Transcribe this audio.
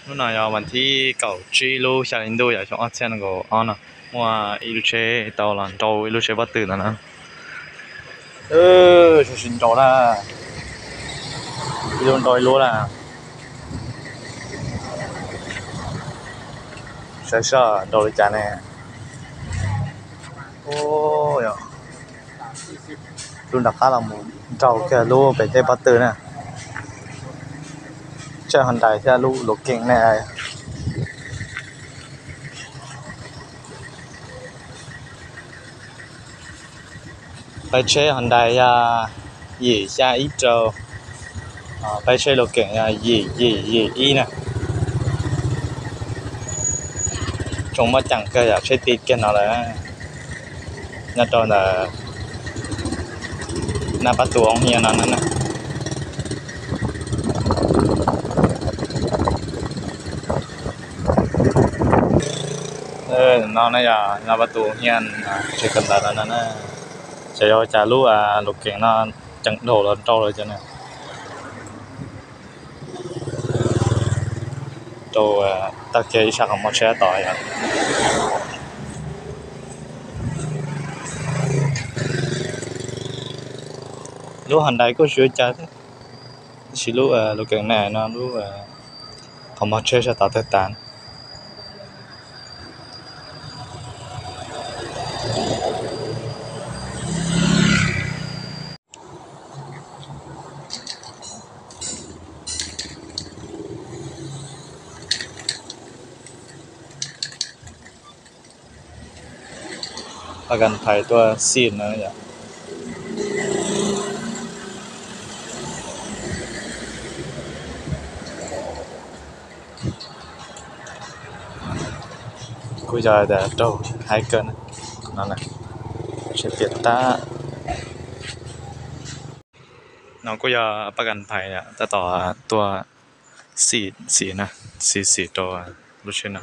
Hnub no yog vas thib kaum tsib lub xya hli ntuj yog xyoo ob txhiab nees nkaum ob no, muaj ib lub tsheb tau los nrau ib lub tsheb pob tw ntawd na. Tsis nrau na, ib lub nrau ib lub na. Saib seb nrau li cas ne. Lub nram qab los mus nrau kiag lub pem tej pob tw na. Tsheb Hyundai thiab lub Logan ne. Peb tsheb Hyundai yog yim xya ib rau, peb tsheb Logan yog yim yim yim ib na. Tsoom muaj ceem kawg yog tsheb ti kiag no lawm. Nyob rau ntawm Naj Pab Tus Hoo Hiab no na. No na yog Naj Pab Tus Hoo Hiab tsev kawm ntawv no na. Ces yog cas lub Logan no ceem dhau los nrau lawm cov na. Rau tag kiag ib sab qhov muag tsheb tod yog. Lub Hyundai kuj tsis ua cas thiab, tab sis lub Logan na no lub qhov muag tsheb sab tod tawg tas. Pab Kas Phais tuaj xij no yom. Kuj yog tias raug haib kawg no, tsheb piam tab. No kuj yog Pab Kas Phais tab tom tuaj xim xim na, xim xim rau lub tsheb no.